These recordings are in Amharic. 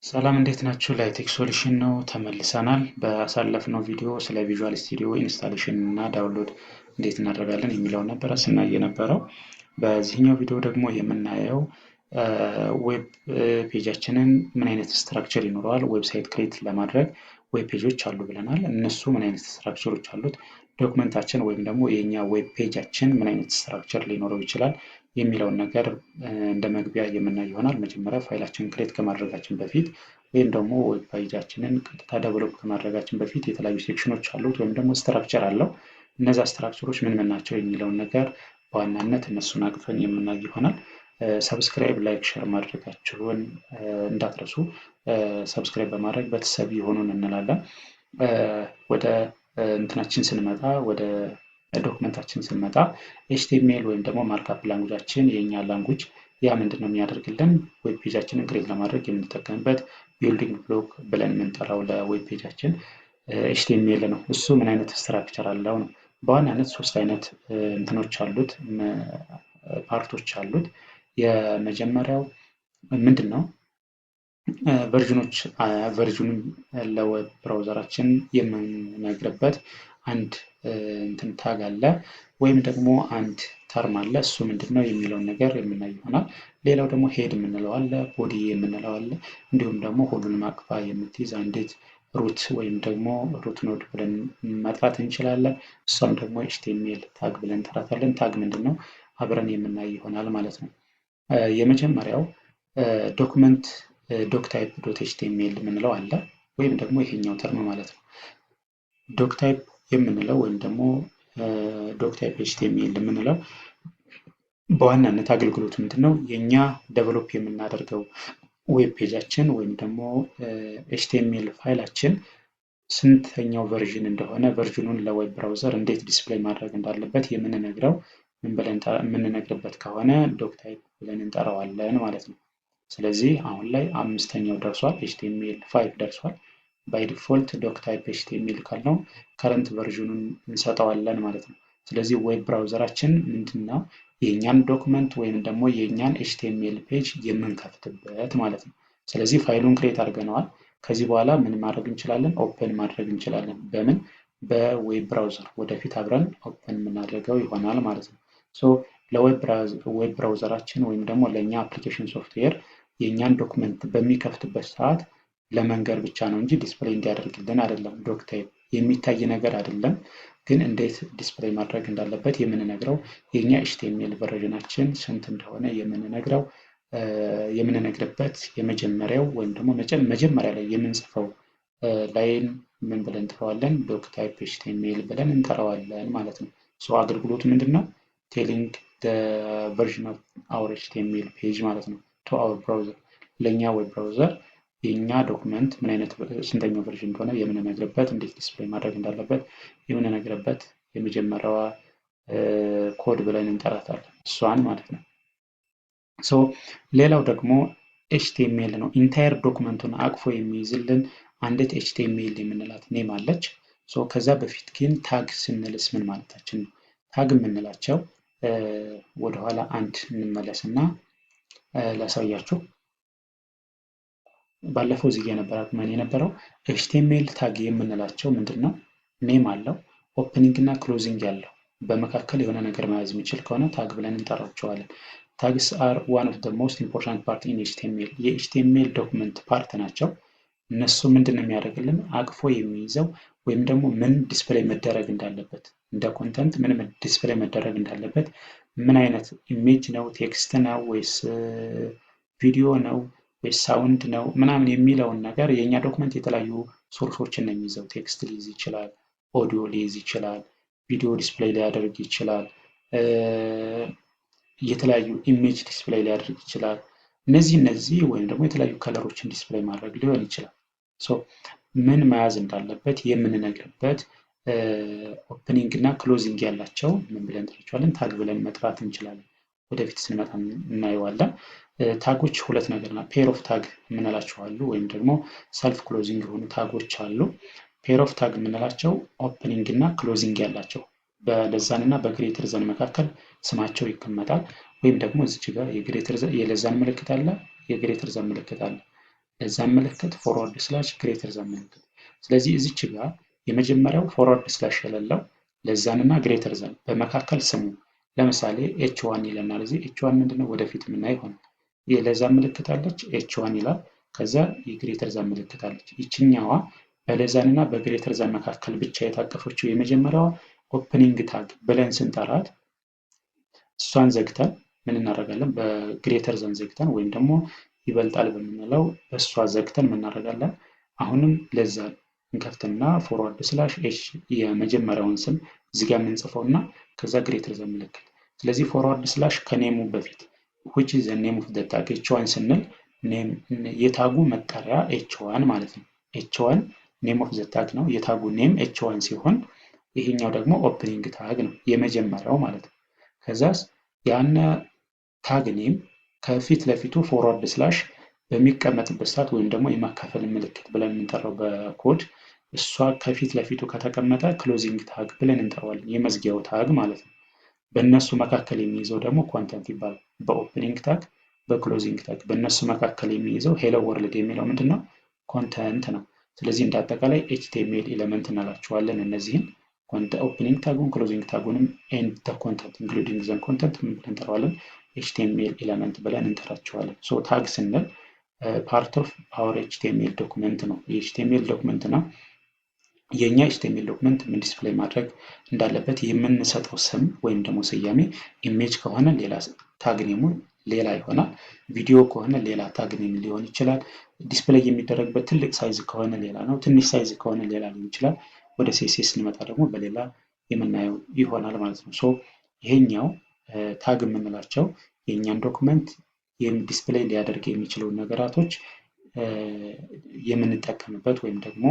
ሰላም እንዴት ናችሁ? ላይቴክ ሶሉሽን ነው፣ ተመልሰናል። በአሳለፍነው ቪዲዮ ስለ Visual Studio installation እና download እንዴት እናደርጋለን የሚለውን ነበረ ስናይ የነበረው። በዚህኛው ቪዲዮ ደግሞ የምናየው web page ኣችንን ምን አይነት structure ይኖረዋል፣ website create ለማድረግ web page ኦች አሉ ብለናል። እነሱ ምን አይነት structure ኦች አሉት፣ document ኣችን ወይም ደግሞ የኛ web page ኣችን ምን አይነት structure ሊኖረው ይችላል የሚለውን ነገር እንደ መግቢያ የምናይ ይሆናል። መጀመሪያ file ኣችንን create ከማድረጋችን በፊት ወይም ደግሞ web page ኣችንን ቀጥታ develop ከማድረጋችን በፊት የተለያዩ section ኦች አሉት ወይም ደግሞ structure አለው። እነዛ structure ኦች ምን ምን ናቸው የሚለውን ነገር በዋናነት እነሱን አቅፈን የምናይ ይሆናል። Subscribe፣ like፣ share ማድረጋችሁን እንዳትረሱ። Subscribe በማድረግ ቤተሰብ ይሁኑን እንላለን። ወደ እንትናችን ስንመጣ፣ ወደ document ኣችን ስንመጣ፣ HTML ወይም ደግሞ markup language ኣችን የእኛ language ያ ምንድን ነው የሚያደርግልን? Web page ኣችንን create ለማድረግ የምንጠቀምበት building block ብለን የምንጠራው ለ web page ኣችን HTML ነው። እሱ ምን አይነት structure አለው ነው። በዋናነት ሶስት አይነት እንትኖች አሉት፣ part ኦች አሉት። የመጀመሪያው ምንድን ነው? Version ኦች፣ version ኑን ለ web browser ኣችን የምንነግርበት አንድ እንትን tag አለ ወይም ደግሞ አንድ term አለ። እሱ ምንድን ነው የሚለውን ነገር የምናይ ይሆናል። ሌላው ደግሞ head የምንለው አለ፣ body የምንለው አለ። እንዲሁም ደግሞ ሁሉንም አቅፋ የምትይዝ አንዲት root ወይም ደግሞ root node ብለን መጥራት እንችላለን። እሷም ደግሞ HTML tag ብለን እንጠራታለን። Tag ምንድን ነው አብረን የምናይ ይሆናል ማለት ነው። የመጀመሪያው document doctype dot HTML የምንለው አለ ወይም ደግሞ ይሄኛው term ማለት ነው። Doctype የምንለው ወይም ደግሞ doctype HTML የምንለው በዋናነት አገልግሎቱ ምንድን ነው? የእኛ develop የምናደርገው web page ኣችን ወይም ደግሞ HTML file ኣችን ስንተኛው version እንደሆነ፣ version ኑን ለ web browser እንዴት display ማድረግ እንዳለበት የምንነግረው ምን ብለን የምንነግርበት ከሆነ doctype ብለን እንጠራዋለን ማለት ነው። ስለዚህ አሁን ላይ አምስተኛው ደርሷል፣ HTML 5 ደርሷል። By default doctype HTML ካልነው current version ኑን እንሰጠዋለን ማለት ነው። ስለዚህ web browser ኣችን ምንድን ነው? የእኛን document ወይም ደግሞ የእኛን HTML page የምንከፍትበት ማለት ነው። ስለዚህ file ኡን create አድርገነዋል። ከዚህ በኋላ ምን ማድረግ እንችላለን? Open ማድረግ እንችላለን። በምን? በ web browser። ወደፊት አብረን open የምናደርገው ይሆናል ማለት ነው። So ለ web browser ኣችን ወይም ደግሞ ለእኛ application software የእኛን document በሚከፍትበት ሰዓት ለመንገር ብቻ ነው እንጂ display እንዲያደርግልን አይደለም። Doctype የሚታይ ነገር አይደለም፣ ግን እንዴት display ማድረግ እንዳለበት የምንነግረው፣ የእኛ HTML version ኣችን ስንት እንደሆነ የምንነግረው፣ የምንነግርበት የመጀመሪያው ወይም ደግሞ መጀመሪያ ላይ የምንጽፈው line ምን ብለን እንጠራዋለን? Doctype HTML ብለን እንጠራዋለን ማለት ነው። So አገልግሎቱ ምንድን ነው? Telling version of our HTML page ማለት ነው to our browser። ለእኛ web browser የእኛ document ምን አይነት ስንተኛው version እንደሆነ የምንነግርበት፣ እንዴት display ማድረግ እንዳለበት የምንነግርበት የመጀመሪያዋ ኮድ ብለን እንጠራታለን እሷን ማለት ነው። So ሌላው ደግሞ HTML ነው። Entire document ኡን አቅፎ የሚይዝልን አንዲት HTML የምንላት name አለች። So ከዛ በፊት ግን tag ስንልስ ምን ማለታችን ነው? Tag የምንላቸው ወደኋላ አንድ እንመለስና ላሳያችሁ። ባለፈው እዚህ የነበረ አቅመን የነበረው HTML tag የምንላቸው ምንድን ነው? Name አለው፣ opening እና closing ያለው፣ በመካከል የሆነ ነገር መያዝ የሚችል ከሆነ tag ብለን እንጠራቸዋለን። Tags are one of the most important part in HTML። የ HTML document part ናቸው። እነሱ ምንድን ነው የሚያደርግልን? አቅፎ የሚይዘው ወይም ደግሞ ምን display መደረግ እንዳለበት፣ እንደ content ምን display መደረግ እንዳለበት፣ ምን አይነት image ነው፣ text ነው ወይስ ቪዲዮ ነው ወይስ sound ነው ምናምን የሚለውን ነገር። የእኛ document የተለያዩ source ኦችን ነው የሚይዘው። Text ሊይዝ ይችላል፣ ኦዲዮ ሊይዝ ይችላል፣ ቪዲዮ display ሊያደርግ ይችላል፣ የተለያዩ image display ሊያደርግ ይችላል። እነዚህ ወይም ደግሞ የተለያዩ color ኦችን display ማድረግ ሊሆን ይችላል። So ምን መያዝ እንዳለበት የምንነግርበት opening እና closing ያላቸው ምን ብለን እንጠራቸዋለን? Tag ብለን መጥራት እንችላለን። ወደፊት ስንመጣ እናየዋለን። Tag ኦች ሁለት ነገር ና pair of tag የምንላቸው አሉ፣ ወይም ደግሞ self closing የሆኑ tag ኦች አሉ። Pair of tag የምንላቸው opening እና closing ያላቸው፣ በ less than እና በ greater than መካከል ስማቸው ይቀመጣል። ወይም ደግሞ እዚች ጋር የ less than ምልክት አለ፣ የ greater than ምልክት አለ። Less than ምልክት፣ forward slash፣ greater than ምልክት። ስለዚህ እዚች ጋር የመጀመሪያው forward slash የሌለው less than እና greater than በመካከል ስሙ፣ ለምሳሌ h1 ይለናል። እዚህ h1 ምንድነው? ወደፊት የምናየው ይሆናል። የ less than ምልክት አለች፣ h1 ይላል። ከዛ የ greater than ምልክት አለች። ይችኛዋ በ less than እና በ greater than መካከል ብቻ የታቀፈችው የመጀመሪያዋ opening tag ብለን ስንጠራት እሷን ዘግተን ምን እናደርጋለን? በ greater than ዘግተን ወይም ደግሞ ይበልጣል በምንለው በእሷ ዘግተን ምን እናደርጋለን? አሁንም less than እንከፍትና forward slash h የመጀመሪያውን ስም እዚህ ጋር የምንጽፈው እና ከዛ greater than ምልክት። ስለዚህ forward slash ከ name ኡ በፊት which is the name of the tag፣ h1 ስንል የ tag ኡ መጠሪያ h1 ማለት ነው። h1 name of the tag ነው። የ tag ኡ name h1 ሲሆን ይሄኛው ደግሞ opening tag ነው፣ የመጀመሪያው ማለት ነው። ከዛስ ያን tag name ከፊት ለፊቱ forward slash በሚቀመጥበት ሰዓት ወይም ደግሞ የማካፈል ምልክት ብለን የምንጠራው በኮድ እሷ ከፊት ለፊቱ ከተቀመጠ closing tag ብለን እንጠራዋለን። የመዝጊያው tag ማለት ነው። በእነሱ መካከል የሚይዘው ደግሞ content ይባላል። በ opening tag፣ በ closing tag በእነሱ መካከል የሚይዘው hello world የሚለው ምንድን ነው? Content ነው። ስለዚህ እንደ አጠቃላይ HTML element እንላቸዋለን። እነዚህን opening tag ኡን፣ closing tag ኡንም and content, including the content ምን ብለን እንጠራዋለን? HTML element ብለን እንጠራቸዋለን። So tag ስንል part of our HTML document ነው። የ HTML document ነው። የእኛ HTML document ምን display ማድረግ እንዳለበት የምንሰጠው ስም ወይም ደግሞ ስያሜ፣ image ከሆነ ሌላ tag name ኡ ሌላ ይሆናል። ቪዲዮ ከሆነ ሌላ tag name ሊሆን ይችላል። Display የሚደረግበት ትልቅ size ከሆነ ሌላ ነው። ትንሽ size ከሆነ ሌላ ሊሆን ይችላል። ወደ CSS ስንመጣ ደግሞ በሌላ የምናየው ይሆናል ማለት ነው። So ይሄኛው tag የምንላቸው የእኛን document display ሊያደርግ የሚችለውን ነገራቶች የምንጠቀምበት ወይም ደግሞ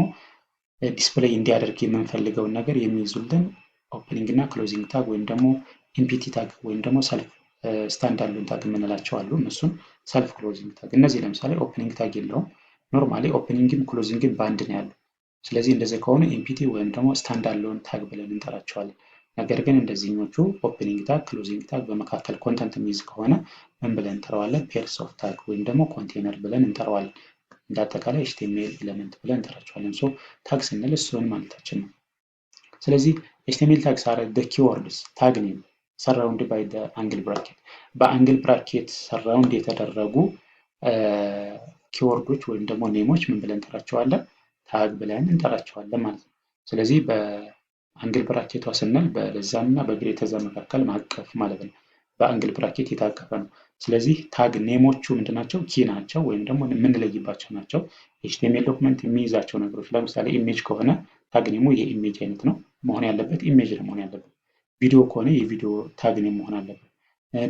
display እንዲያደርግ የምንፈልገውን ነገር የሚይዙልን opening እና closing tag ወይም ደግሞ empty tag ወይም ደግሞ self standalone tag የምንላቸው አሉ። እነሱን self closing tag። እነዚህ ለምሳሌ opening tag የለውም። Normally opening ም closing ም በአንድ ነው ያለው። ስለዚህ እንደዚህ ከሆኑ empty ወይም ደግሞ standalone tag ብለን እንጠራቸዋለን። ነገር ግን እንደዚህኞቹ opening tag፣ closing tag በመካከል content የሚይዝ ከሆነ ምን ብለን እንጠራዋለን? Pairs of tag ወይም ደግሞ ኮንቴነር ብለን እንጠራዋለን። እንደ አጠቃላይ HTML element ብለን እንጠራቸዋለን። So tag ስንል እሱን ማለታችን ነው። ስለዚህ HTML tags are the keywords, tag name surround by the angle bracket፣ በ angle bracket surround የተደረጉ keyword ኦች ወይም ደግሞ name ኦች ምን ብለን እንጠራቸዋለን? Tag ብለን እንጠራቸዋለን ማለት ነው። ስለዚህ በ angle bracket ቷ ስንል በ less than እና በ greater than መካከል ማቀፍ ማለት ነው። በ angle bracket የታቀፈ ነው። ስለዚህ tag name ኦቹ ምንድናቸው? Key ናቸው ወይም ደግሞ የምንለይባቸው ናቸው። HTML document የሚይዛቸው ነገሮች ለምሳሌ image ከሆነ tag name ኡ የ image አይነት ነው መሆን ያለበት፣ image ነው መሆን ያለበት። ቪዲዮ ከሆነ የቪዲዮ tag name መሆን አለበት።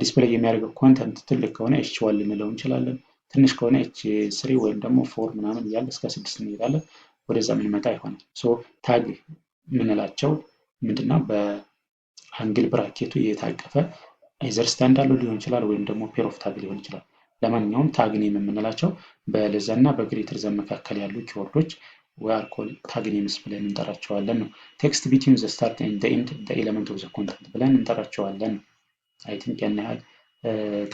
Display የሚያደርገው content ትልቅ ከሆነ h1 ልንለው እንችላለን። ትንሽ ከሆነ h3 ወይም ደግሞ 4 ምናምን እያለ እስከ 6 እንሄዳለን። ወደዛ የምንመጣ ይሆናል። So tag የምንላቸው ምንድነው? በ angle bracket ኡ የታቀፈ either standalone ሊሆን ይችላል ወይም ደግሞ pair of tag ሊሆን ይችላል። ለማንኛውም tag name የምንላቸው በ less than እና በ greater than መካከል ያሉ keyword ኦች we are call tag names ብለን እንጠራቸዋለን ነው። Text between the start and end the element of the content ብለን እንጠራቸዋለን ነው። I think ያን ያህል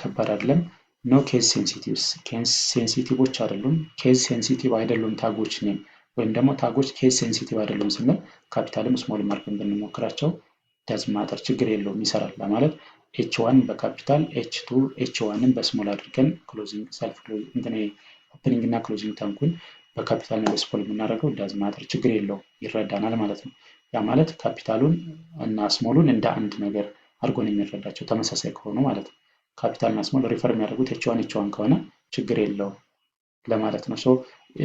ከባድ አይደለም። No case sensitive፣ case sensitive ኦች አይደሉም። Case sensitive አይደሉም tag ኦች name ወይም ደግሞ tag ኦች case sensitive አይደሉም ስንል capital ም small አድርገን ብንሞክራቸው doesn't matter፣ ችግር የለውም፣ ይሰራል ለማለት h1 በ capital፣ h2፣ h1 ን በ small አድርገን closing self እንትን opening እና closing tag ኡን በ ካፒታል እና በ small የምናደርገው doesn't matter፣ ችግር የለውም፣ ይረዳናል ማለት ነው። ያ ማለት ካፒታሉን እና small ኡን እንደ አንድ ነገር አድርጎ ነው የሚረዳቸው ተመሳሳይ ከሆኑ ማለት ነው። ካፒታል እና small refer የሚያደርጉት h1 h1 ከሆነ ችግር የለውም ለማለት ነው። So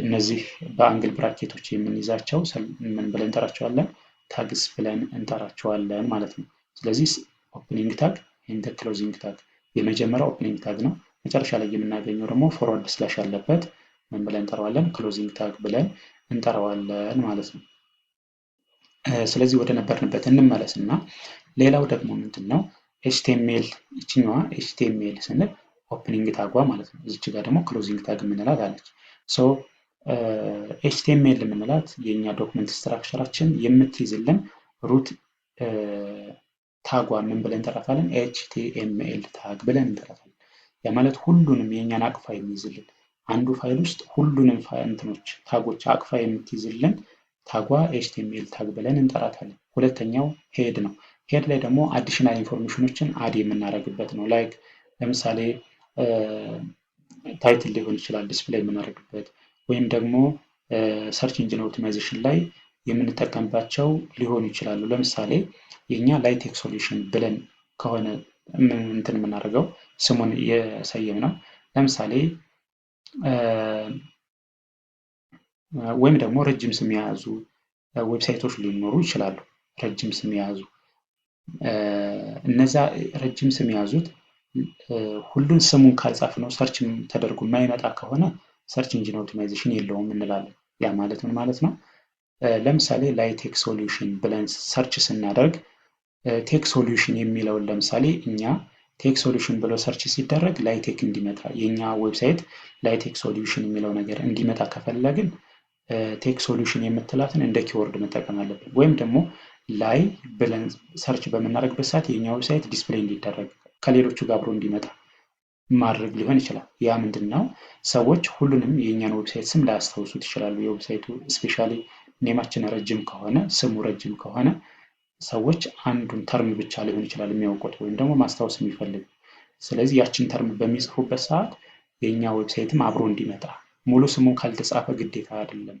እነዚህ በ angle bracket ኦች የምንይዛቸው ምን ብለን እንጠራቸዋለን? Tags ብለን እንጠራቸዋለን ማለት ነው። ስለዚህ opening tag and closing tag የመጀመሪያው opening tag ነው። መጨረሻ ላይ የምናገኘው ደግሞ forward slash ያለበት ምን ብለን እንጠራዋለን? Closing tag ብለን እንጠራዋለን ማለት ነው። ስለዚህ ወደ ነበርንበት እንመለስ እና ሌላው ደግሞ ምንድን ነው? HTML፣ ይችኛዋ HTML ስንል opening tag ዋ ማለት ነው። እዚች ጋር ደግሞ closing tag የምንላት አለች። So HTML የምንላት የእኛ document structure ኣችን የምትይዝልን root tag ዋ ምን ብለን እንጠራታለን? HTML tag ብለን እንጠራታለን። ያ ማለት ሁሉንም የእኛን አቅፋ የሚይዝልን አንዱ ፋይል ውስጥ ሁሉንም እንትኖች tag ኦች አቅፋ የምትይዝልን tag ዋ HTML tag ብለን እንጠራታለን። ሁለተኛው head ነው። Head ላይ ደግሞ additional information ኖችን add የምናደርግበት ነው። Like ለምሳሌ title ሊሆን ይችላል display የምናደርግበት፣ ወይም ደግሞ search engine optimization ላይ የምንጠቀምባቸው ሊሆኑ ይችላሉ። ለምሳሌ የኛ ላይቴክ solution ብለን ከሆነ እንትን የምናደርገው፣ ስሙን የሰየምነው፣ ለምሳሌ ወይም ደግሞ ረጅም ስም የያዙ website ኦች ሊኖሩ ይችላሉ። ረጅም ስም የያዙ፣ እነዛ ረጅም ስም የያዙት ሁሉን ስሙን ካልጻፍነው search ተደርጎ የማይመጣ ከሆነ search engine optimization የለውም እንላለን። ያ ማለት ምን ማለት ነው? ለምሳሌ ላይቴክ solution ብለን search ስናደርግ tech solution የሚለውን፣ ለምሳሌ እኛ tech solution ብሎ search ሲደረግ ላይቴክ እንዲመጣ፣ የኛ website ላይቴክ solution የሚለው ነገር እንዲመጣ ከፈለግን tech solution የምትላትን እንደ keyword መጠቀም አለብን። ወይም ደግሞ ላይ ብለን search በምናደርግበት ሰዓት የኛ website display እንዲደረግ፣ ከሌሎቹ ጋር አብሮ እንዲመጣ ማድረግ ሊሆን ይችላል። ያ ምንድን ነው? ሰዎች ሁሉንም የእኛን website ስም ላያስታውሱት ይችላሉ። የ website ኡ especially name ኣችን ረጅም ከሆነ፣ ስሙ ረጅም ከሆነ፣ ሰዎች አንዱን term ብቻ ሊሆን ይችላል የሚያውቁት ወይም ደግሞ ማስታወስ የሚፈልጉ። ስለዚህ ያችን term በሚጽፉበት ሰዓት የእኛ website ም አብሮ እንዲመጣ፣ ሙሉ ስሙ ካልተጻፈ ግዴታ አይደለም።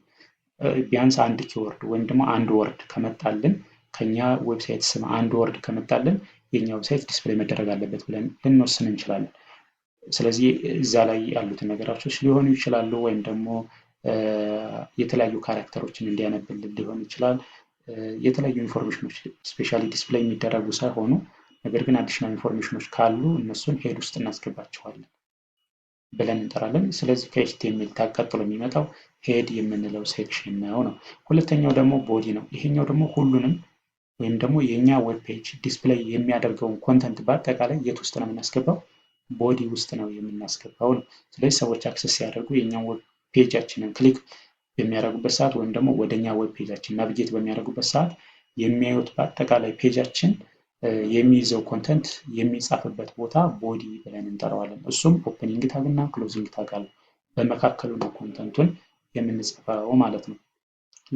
ቢያንስ አንድ keyword ወይም ደግሞ አንድ word ከመጣልን፣ ከኛ website ስም አንድ word ከመጣልን የኛ website display መደረግ አለበት ብለን ልንወስን እንችላለን። ስለዚህ እዛ ላይ ያሉትን ነገራቶች ሊሆኑ ይችላሉ፣ ወይም ደግሞ የተለያዩ character ኦችን እንዲያነብልን ሊሆን ይችላል። የተለያዩ information ኖች especially display የሚደረጉ ሳይሆኑ ነገር ግን additional information ኖች ካሉ እነሱን head ውስጥ እናስገባቸዋለን ብለን እንጠራለን። ስለዚህ ከ HTML tag ቀጥሎ የሚመጣው head የምንለው section ነው። ሁለተኛው ደግሞ body ነው። ይሄኛው ደግሞ ሁሉንም ወይም ደግሞ የእኛ web page display የሚያደርገውን content በአጠቃላይ የት ውስጥ ነው የምናስገባው? Body ውስጥ ነው የምናስገባው ነው። ስለዚህ ሰዎች access ሲያደርጉ የእኛን web page ኣችንን click በሚያደርጉበት ሰዓት ወይም ደግሞ ወደ እኛ web page ኣችን navigate በሚያደርጉበት ሰዓት የሚያዩት በአጠቃላይ page ኣችን የሚይዘው content የሚጻፍበት ቦታ body ብለን እንጠራዋለን። እሱም opening tag እና closing tag አለው። በመካከሉ ነው content ኡን የምንጽፈው ማለት ነው።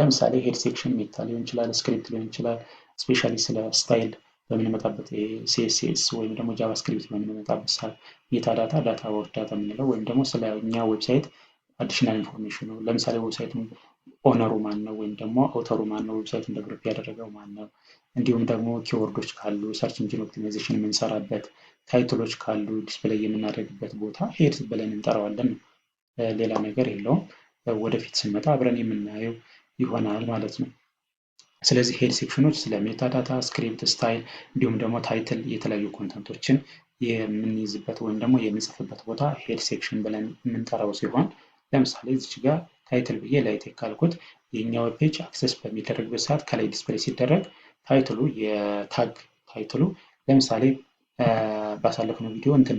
ለምሳሌ head section meta ሊሆን ይችላል፣ script ሊሆን ይችላል። Especially ስለ style በምንመጣበት፣ CSS ወይም ደግሞ JavaScript በምንመጣበት ሰዓት metadata፣ data about data የምንለው፣ ወይም ደግሞ ስለ እኛ website additional information ኑ፣ ለምሳሌ website ኡን owner ኡ ማን ነው ወይም ደግሞ author ኡ ማን ነው፣ website ኡን develop ያደረገው ማን ነው፣ እንዲሁም ደግሞ keyword ኦች ካሉ፣ search engine optimization የምንሰራበት፣ title ኦች ካሉ display የምናደርግበት ቦታ head ብለን እንጠራዋለን ነው። ሌላ ነገር የለውም። ወደፊት ስንመጣ አብረን የምናየው ይሆናል ማለት ነው። ስለዚህ head section ኖች ስለ metadata፣ script፣ style እንዲሁም ደግሞ title፣ የተለያዩ content ኦችን የምንይዝበት ወይም ደግሞ የምንጽፍበት ቦታ head section ብለን የምንጠራው ሲሆን፣ ለምሳሌ እዚች ጋር title ብዬ ላይቴክ ካልኩት የኛው page access በሚደረግበት ሰዓት ከላይ display ሲደረግ title ኡ፣ የ tag title ኡ፣ ለምሳሌ ባሳለፍነው ቪዲዮ እንትን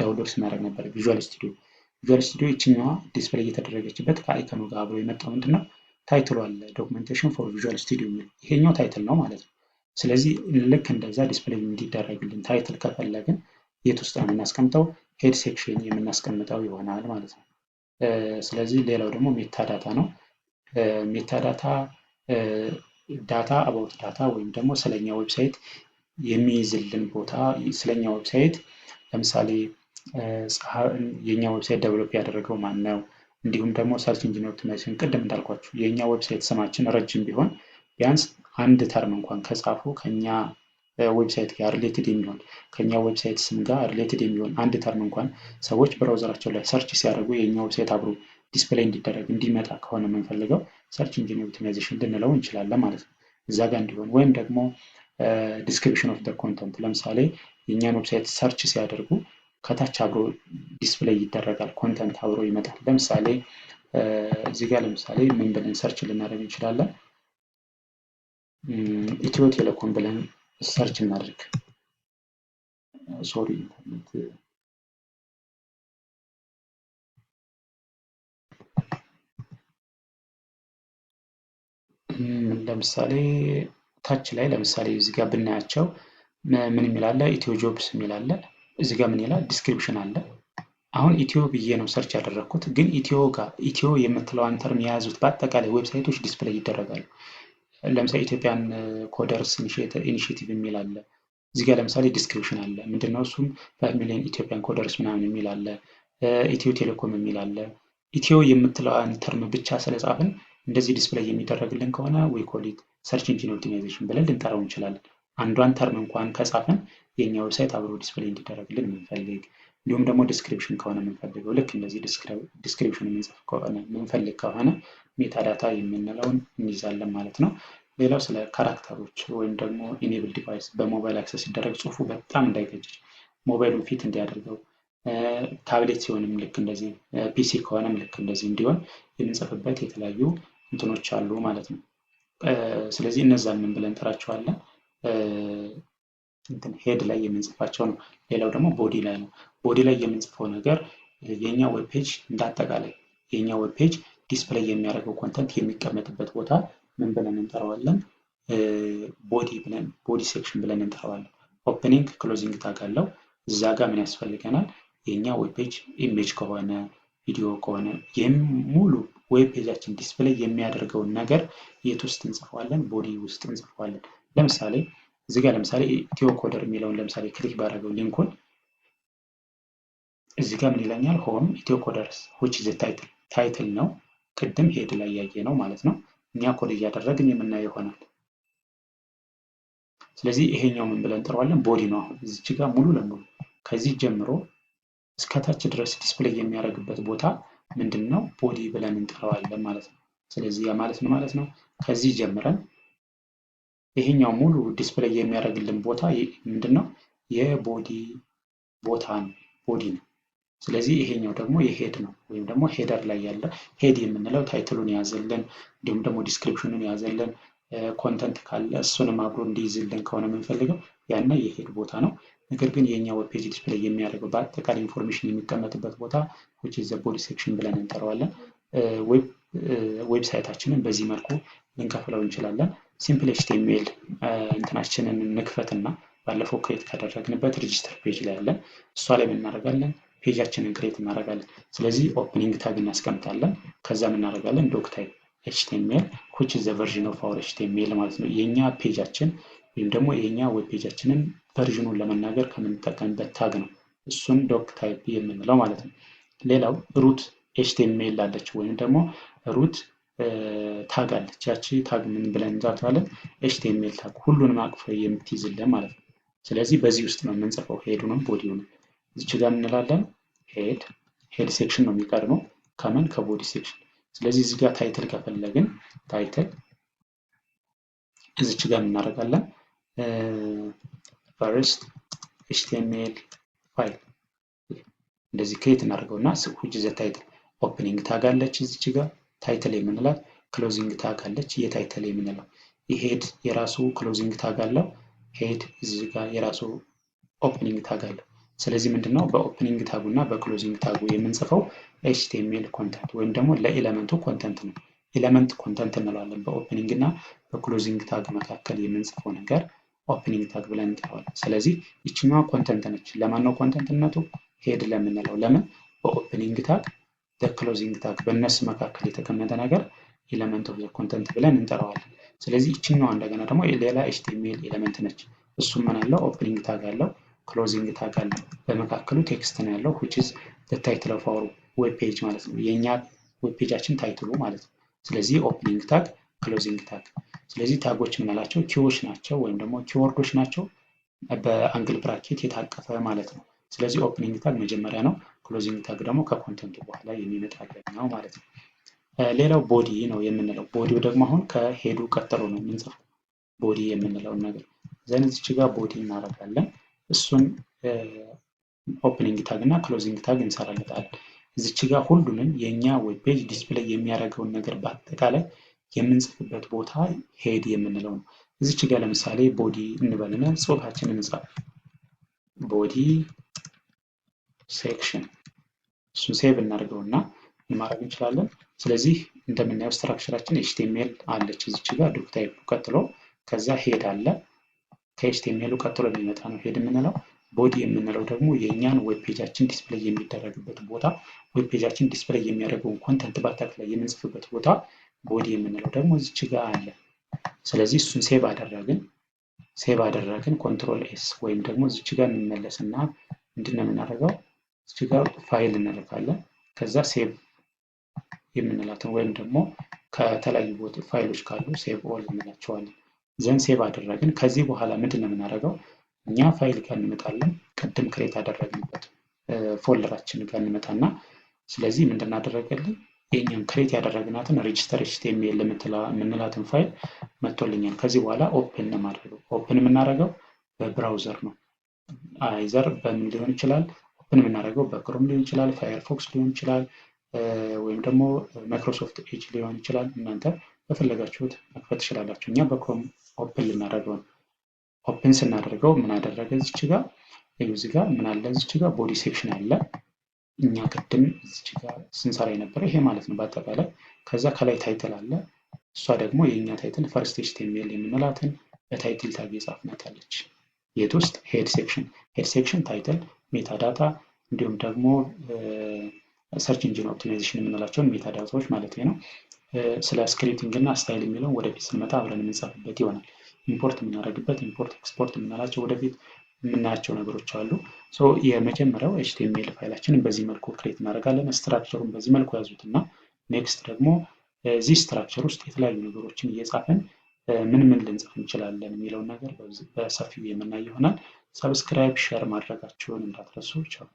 download ስናደርግ ነበር Visual Studio። Visual Studio ይችኛዋ display እየተደረገችበት ከ icon ኑ ጋር አብሮ የመጣው ምንድን ነው? Title ኡ አለ፣ documentation for Visual Studio የሚል፣ ይሄኛው title ነው ማለት ነው። ስለዚህ ልክ እንደዛ display እንዲደረግልን title ከፈለግን የት ውስጥ ነው የምናስቀምጠው? Head section የምናስቀምጠው ይሆናል ማለት ነው። ስለዚህ ሌላው ደግሞ metadata ነው። Metadata data about data ወይም ደግሞ ስለኛ website የሚይዝልን ቦታ፣ ስለኛ website ለምሳሌ የኛ website develop ያደረገው ማን ነው፣ እንዲሁም ደግሞ search engine optimization፣ ቅድም እንዳልኳችሁ የእኛ website ስማችን ረጅም ቢሆን ቢያንስ አንድ term እንኳን ከጻፉ፣ ከኛ website ጋር related የሚሆን፣ ከኛ website ስም ጋር related የሚሆን አንድ term እንኳን ሰዎች browser ኣቸው ላይ search ሲያደርጉ የኛ website አብሮ display እንዲደረግ፣ እንዲመጣ ከሆነ የምንፈልገው search engine optimization ልንለው እንችላለን ማለት ነው። እዛ ጋር እንዲሆን ወይም ደግሞ description of content፣ ለምሳሌ የእኛን website search ሲያደርጉ ከታች አብሮ display ይደረጋል፣ content አብሮ ይመጣል። ለምሳሌ እዚህ ጋር ለምሳሌ ምን ብለን search ልናደርግ እንችላለን? ኢትዮ ቴሌኮም ብለን search እናድርግ። Sorry፣ ኢንተርኔት። ለምሳሌ ታች ላይ ለምሳሌ እዚህ ጋር ብናያቸው ምን የሚል አለ? ኢትዮ ጆብስ የሚል አለ። እዚህ ጋር ምን ይላል? Description አለ። አሁን ኢትዮ ብዬ ነው search ያደረግኩት፣ ግን ኢትዮ ጋር ኢትዮ የምትለዋን term የያዙት በአጠቃላይ website ኦች display ይደረጋሉ። ለምሳሌ Ethiopian Coders Initiative የሚል አለ። እዚህ ጋር ለምሳሌ description አለ። ምንድነው እሱም? 5 million Ethiopian coders ምናምን የሚል አለ። ኢትዮ ቴሌኮም የሚል አለ። ኢትዮ የምትለዋን term ብቻ ስለጻፍን እንደዚህ display የሚደረግልን ከሆነ we call it search engine optimization ብለን ልንጠራው እንችላለን። አንዷን term እንኳን ከጻፍን የኛ website አብሮ display እንዲደረግልን የምንፈልግ፣ እንዲሁም ደግሞ description ከሆነ የምንፈልገው፣ ልክ እንደዚህ description የምንጽፍ ከሆነ፣ የምንፈልግ ከሆነ metadata የምንለውን እንይዛለን ማለት ነው። ሌላው ስለ character ኦች ወይም ደግሞ enable device፣ በሞባይል access ሲደረግ ጽሁፉ በጣም እንዳይቀጭጭ፣ ሞባይሉን fit እንዲያደርገው፣ ታብሌት ሲሆንም ልክ እንደዚህ፣ PC ከሆነም ልክ እንደዚህ እንዲሆን የምንጽፍበት የተለያዩ እንትኖች አሉ ማለት ነው። ስለዚህ እነዛን ምን ብለን እንጠራቸዋለን? እንትን head ላይ የምንጽፋቸው ነው። ሌላው ደግሞ body ላይ ነው። Body ላይ የምንጽፈው ነገር የኛ web page፣ እንደ አጠቃላይ የኛ web page display የሚያደርገው content የሚቀመጥበት ቦታ ምን ብለን እንጠራዋለን? Body ብለን፣ body section ብለን እንጠራዋለን። Opening closing tag አለው። እዛ ጋር ምን ያስፈልገናል? የኛ web page image ከሆነ፣ ቪዲዮ ከሆነ፣ ይህም ሙሉ web page ኣችን display የሚያደርገውን ነገር የት ውስጥ እንጽፈዋለን? Body ውስጥ እንጽፈዋለን። ለምሳሌ እዚህ ጋር ለምሳሌ ኢትዮ coder የሚለውን ለምሳሌ click ባደረገው link ኡን እዚህ ጋር ምን ይለኛል? Home ኢትዮ coders, which is title፣ title ነው። ቅድም head ላይ ያየነው ማለት ነው። እኛ ኮድ እያደረግን የምናየው ይሆናል። ስለዚህ ይሄኛው ምን ብለን እንጠራዋለን? Body ነው። አሁን እዚች ጋር ሙሉ ለሙሉ ከዚህ ጀምሮ እስከታች ድረስ display የሚያደርግበት ቦታ ምንድን ነው? Body ብለን እንጠራዋለን ማለት ነው። ስለዚህ ያ ማለት ምን ማለት ነው? ከዚህ ጀምረን ይሄኛው ሙሉ display የሚያደርግልን ቦታ ምንድን ነው? የ body ቦታ ነው፣ body ነው። ስለዚህ ይሄኛው ደግሞ የ head ነው፣ ወይም ደግሞ header ላይ ያለ፣ head የምንለው title ኡን የያዘልን፣ እንዲሁም ደግሞ description ኑን የያዘልን፣ content ካለ እሱንም አብሮ እንዲይዝልን ከሆነ የምንፈልገው ያነ የ head ቦታ ነው። ነገር ግን የኛ web page display የሚያደርገው በአጠቃላይ information የሚቀመጥበት ቦታ which is the body section ብለን እንጠራዋለን። Website ኣችንን በዚህ መልኩ ልንከፍለው እንችላለን። Simple HTML እንትናችንን እንክፈትና ባለፈው create ካደረግንበት register page ላይ ያለን እሷ ላይ ምን እናደርጋለን? Page ኣችንን create እናደርጋለን። ስለዚህ opening tag እናስቀምጣለን። ከዛ ምን እናደርጋለን? Doctype HTML, which is the version of our HTML ማለት ነው። የኛ page ኣችን ወይም ደግሞ የኛ web page ኣችንን version ኑን ለመናገር ከምንጠቀምበት tag ነው። እሱን doctype የምንለው ማለት ነው። ሌላው root HTML አለች ወይም ደግሞ root tag አለች። ያቺ tag ምን ብለን እንጠራታለን? HTML tag፣ ሁሉንም አቅፎ የምትይዝልን ማለት ነው። ስለዚህ በዚህ ውስጥ ነው የምንጽፈው head ኡንም body ውንም። እዚች ጋር እንላለን head፣ head section ነው የሚቀድመው ከምን? ከ body section። ስለዚህ እዚህ ጋር title ከፈለግን title እዚች ጋር እናደርጋለን፣ first HTML file እንደዚህ create እናደርገው እና which is title፣ opening tag አለች እዚች ጋር title የምንላት፣ closing tag አለች የ title የምንለው። የ head የራሱ closing tag አለው። Head እዚህ ጋር የራሱ opening tag አለው። ስለዚህ ምንድነው በ opening tag ኡ እና በ closing tag ኡ የምንጽፈው? HTML content ወይም ደግሞ ለ element ኡ content ነው። Element content እንለዋለን። በ opening እና በ closing tag መካከል የምንጽፈው ነገር opening tag ብለን እንጠራዋለን። ስለዚህ ይችኛዋ content ነች። ለማን ነው content ነቱ? Head ለምንለው። ለምን? በ opening tag፣ closing tag በእነሱ መካከል የተቀመጠ ነገር element of content ብለን እንጠራዋለን። ስለዚህ ይችኛዋ እንደገና ደግሞ ሌላ HTML element ነች። እሱም ምን አለው? Opening tag አለው፣ closing tag አለው። በመካከሉ text ነው ያለው, which is the title of our web page ማለት ነው። የኛ web page ኣችን title ኡ ማለት ነው። ስለዚህ opening tag፣ closing tag። ስለዚህ tag ኦች የምንላቸው key ዎች ናቸው ወይም ደግሞ keyword ኦች ናቸው፣ በ angle bracket የታቀፈ ማለት ነው። ስለዚህ opening tag መጀመሪያ ነው፣ closing tag ደግሞ ከ content ኡ በኋላ የሚመጣልን ነው ማለት ነው። ሌላው body ነው የምንለው። Body ው ደግሞ አሁን ከ head ኡ ቀጥሎ ነው የምንጽፈው body የምንለውን ነገር። Then እዚች ጋር body እናደርጋለን። እሱን opening tag እና closing tag እንሰራለታለን። እዚች ጋር ሁሉንም የእኛ web page display የሚያደርገውን ነገር በአጠቃላይ የምንጽፍበት ቦታ head የምንለው ነው። እዚች ጋር ለምሳሌ body እንበልና ጽሁፋችንን እንጻፍ። Body section፣ እሱን save እናደርገውና ምን ማድረግ እንችላለን? ስለዚህ እንደምናየው structure ኣችን HTML አለች እዚች ጋር doctype ቀጥሎ፣ ከዛ head አለ። ከ HTML ኡ ቀጥሎ የሚመጣ ነው head የምንለው። Body የምንለው ደግሞ የእኛን web page ኣችን display የሚደረግበት ቦታ፣ web page ኣችን display የሚያደርገውን content በአጠቃላይ የምንጽፍበት ቦታ body የምንለው ደግሞ እዚች ጋር አለ። ስለዚህ እሱን save አደረግን። Save አደረግን፣ Control S ወይም ደግሞ እዚች ጋር እንመለስና ምንድን ነው የምናደርገው? እዚች ጋር ፋይል እንልካለን። ከዛ save የምንላትን ወይም ደግሞ ከተለያዩ ፋይሎች ካሉ save all እንላቸዋለን። Then save አደረግን። ከዚህ በኋላ ምንድን ነው የምናደርገው? እኛ ፋይል ጋር እንመጣለን። ቅድም create ያደረግንበት folder ኣችን ጋር እንመጣና ስለዚህ ምንድን አደረገልን? የእኛን create ያደረግናትን register HTML የምንላትን ፋይል መጥቶልኛል። ከዚህ በኋላ open ነው የማደርገው። Open የምናደርገው በ browser ነው። Either በምን ሊሆን ይችላል? Open የምናደርገው በ Chrome ሊሆን ይችላል፣ Firefox ሊሆን ይችላል፣ ወይም ደግሞ Microsoft Edge ሊሆን ይችላል። እናንተ በፈለጋችሁት መክፈት ትችላላችሁ። እኛ በ Chrome open ልናደርገው ነው። Open ስናደርገው ምን አደረገ? እዚች ጋር እዚህ ጋር ምን አለ? እዚች ጋር body section አለ። እኛ ቅድም እዚች ጋር ስንሰራ የነበረ ይሄ ማለት ነው በአጠቃላይ። ከዛ ከላይ title አለ። እሷ ደግሞ የእኛ title first HTML የምንላትን በ title tag የጻፍናት አለች። የት ውስጥ? Head section። Head section title፣ metadata እንዲሁም ደግሞ search engine optimization የምንላቸውን metadata ዎች ማለት ነው። ስለ scripting እና style የሚለውን ወደፊት ስንመጣ አብረን የምንጽፍበት ይሆናል። Import የምናደርግበት፣ import export የምንላቸው ወደፊት የምናያቸው ነገሮች አሉ። የመጀመሪያው HTML file ኣችንን በዚህ መልኩ create እናደርጋለን። Structure ኡን በዚህ መልኩ ያዙት እና next ደግሞ እዚህ structure ውስጥ የተለያዩ ነገሮችን እየጻፍን ምን ምን ልንጽፍ እንችላለን የሚለውን ነገር በሰፊው የምናይ ይሆናል። Subscribe፣ share ማድረጋችሁን እንዳትረሱ። ቻው።